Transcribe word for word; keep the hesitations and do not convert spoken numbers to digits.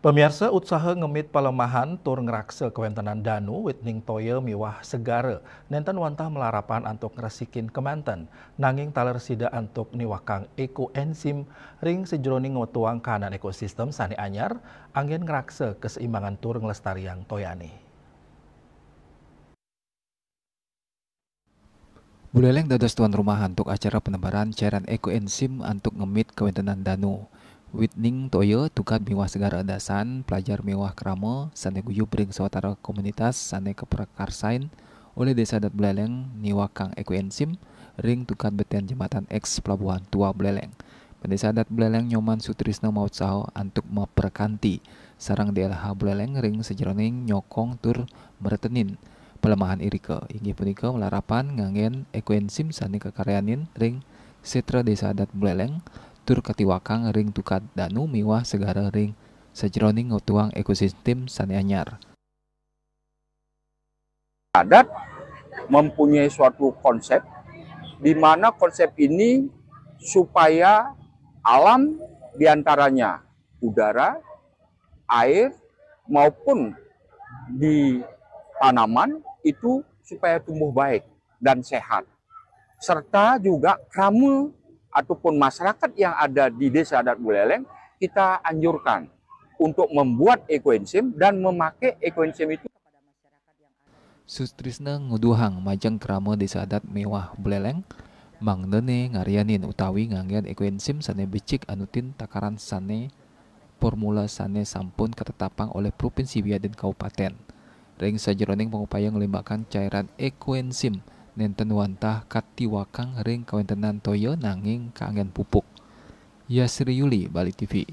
Pemirsa, utsaha ngemit palemahan tur ngraksa kawentenan danu, wit ning toya miwah segara nenten wantah malarapan antuk ngresikin kemanten, nanging taler sida antuk niwakang ekoensim ring sajeroning ngwetuang kahanan ekosistem sane anyar, anggen ngraksa keseimbangan tur nglestariang toyane. Buleleng dados tuan rumah antuk acara penebaran cairan ekoensim antuk ngemit kawentenan danu. Wit ning toya, tukad miwah segara endasan, pelajar miwah krama sane guyub ring sawatara komunitas sane kaprakarsain olih Desa Adat Buleleng niwakang ekoensim ring tukad beten jembatan eks Pelabuhan Tua Buleleng. Pendesa Adat Buleleng Nyoman Sutrisna mautsaha antuk maprekanti sareng D L H Buleleng ring sajeroning nyokong tur mretenin pelemahan irika, inggih punika malarapan nganggen ekoensim sane kakaryanin ring setra Desa Adat Buleleng tur katiwakang ring tukad danu miwah segara ring sajeroning ngwetuang ekosistem sane anyar. Adat mempunyai suatu konsep di mana konsep ini supaya alam, diantaranya udara, air, maupun di tanaman itu supaya tumbuh baik dan sehat. Serta juga krama ataupun masyarakat yang ada di Desa Adat Buleleng, kita anjurkan untuk membuat ekoensim dan memakai ekoensim itu. Sutrisna nguduhang majeng krama Desa Adat miwah Buleleng, mangnene ngaryanin utawi nganggen ekoensim sane becik anutin takaran sane formula sane sampun katetapang olih provinsi wiadin kabupaten. Ring sajeroning pangupaya nglimbakang cairan ekoensim nenten wantah katiwakang ring kawentenan toya nanging kanggen pupuk. Yasri Yuli, Bali T V.